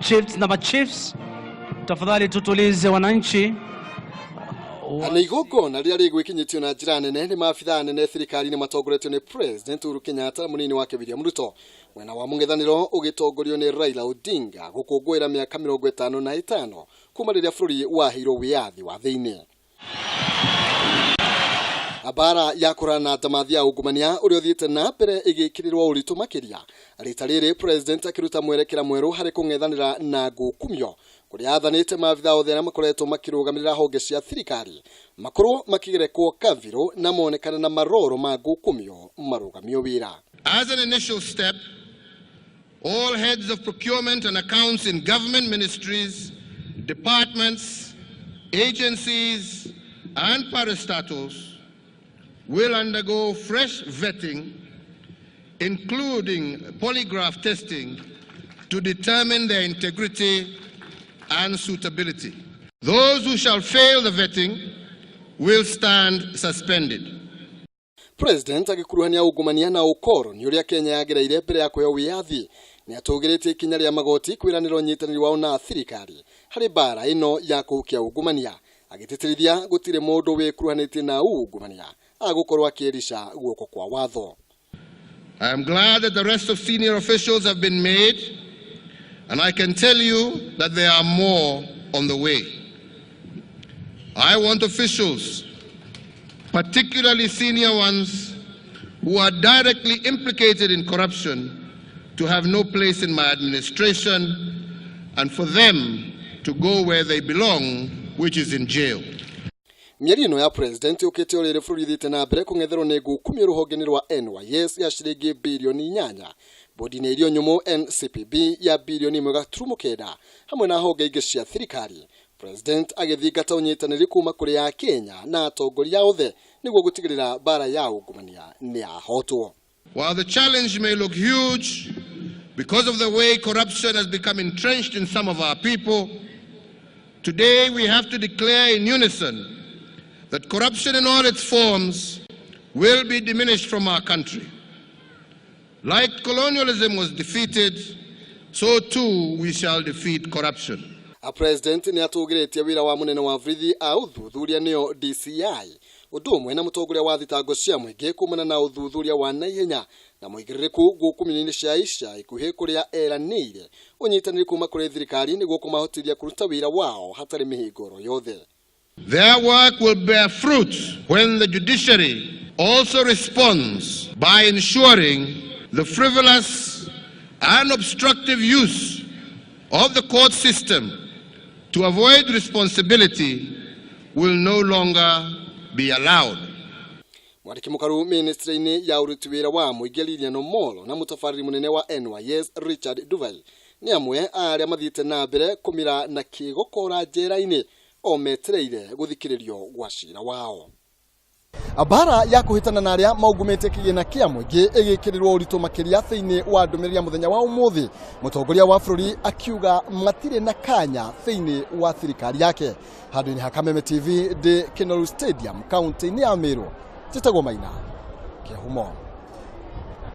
Sub-chiefs na machiefs, tafadhali tutulize wananchi. Na igongona rĩrĩa rĩgwĩkinyĩtio na njĩra nene nĩ maabithaa anene thirikari-inĩ matongoretio nĩ President Uhuru Kenyatta na mũnini wake William Ruto, mwena wa mũng'ethanĩro ũgĩtongorio nĩ Raila Odinga, gũkũngũĩra mĩaka 55 kuma rĩrĩa bũrũri waheirwo wĩyathi wa thĩinĩ. Mbara ya kũrana na ndamathi ya ungumania ũrĩa ũthiĩte na mbere ĩgĩkĩrĩrwo ũritũ makĩria, rita rĩrĩ President akĩruta mwerekera mwerũ harĩ kũng'ethanĩra na ngukumio, kũrĩa athanĩte maabithaa othe arĩa makoretwo makĩrũgamĩrĩra honge cia thirikari makorwo makĩgerekwo kabirũ na monekane na maroro ma ngukumio marũgamio wĩra. As an initial step, all heads of procurement and accounts in government ministries, departments, agencies, and parastatals will undergo fresh vetting, including polygraph testing, to determine their integrity and suitability. Those who shall fail the vetting will stand suspended. President agĩkuruhania ungumania na ũkoroni ũrĩa Kenya yagereire mbere ya kũheo wĩyathi, nĩ atũgĩrĩtie ikinya rĩa magoti kwĩranĩra ũnyitanĩri wao na thirikari harĩ mbara ĩno ya kũhukia ungumania, agĩtĩtĩrithia gũtirĩ mũndũ wĩkuruhanĩtie na ungumania agũkorwo akĩerica guoko kwa watho. I am glad that the rest of senior officials have been made, and I can tell you that there are more on the way. I want officials, particularly senior ones, who are directly implicated in corruption to have no place in my administration and for them to go where they belong, which is in jail. Mĩario ĩno ya President yũkĩte o rĩrĩ bũrũri ũthiĩte na mbere kũng'etherwo nĩ ngukumio rũhonge-inĩ rwa NYS ya ciringi 8 birioni, bodi-inĩ irio nyũmũ NCPB ya 1.9 birioni, hamwe na honge ingĩ cia thirikari. President agĩthingata ũnyitanĩri kuma kũrĩ ya Kenya na atongoria othe nĩguo gũtigĩrĩra mbara ya ungumania nĩ yahotwo. While the challenge may look huge because of the way corruption has become entrenched in some of our people, today we have to declare in unison that corruption in all its forms will be diminished from our country. Like colonialism was defeated, so too we shall defeat corruption. A President nĩ atũgĩrĩtie wĩra wa mũnene wa borithi a ũthuthuria, nĩyo DCI, ũndũ ũmwe na mũtongoria wa thitango cia mũingĩ, kumana na ũthuthuria wa naihenya na mũigĩrĩrĩku ngukumio-inĩ cia ica ikuhĩ, kũrĩa eranĩire ũnyitanĩri kuma kũrĩ thirikari nĩguo kũmahotithia kũruta wĩra wao hatarĩ mĩhĩnga oro yothe. Their work will bear fruit when the judiciary also responds by ensuring the frivolous and obstructive use of the court system to avoid responsibility will no longer be allowed. Mwandĩki mũkaru ministry-inĩ ya ũruti wĩra wa mũingĩ Lilian Omollo na mũtabarĩri mũnene wa NYS Richard Duvail nĩ amwe a arĩa mathiĩte na mbere kũmira na kĩgokora njera-inĩ o metereire gũthikĩrĩrio gwa cira wao. Mbara ya kũhĩtana na arĩa maungumĩtie kĩgĩna kĩa mũingĩ ĩgĩkĩrĩrwo ũritũ makĩria thĩinĩ wa ndũmĩrĩri ya mũthenya wa ũmũthĩ, mũtongoria wa bũrũri akiuga matirĩ na kanya thĩinĩ wa thirikari yake. Handũ-inĩ ha Kameme TV, ndĩ Kinoru Stadium, kaunti-inĩ ya Meru, njĩtagwo Maina Kĩhumo.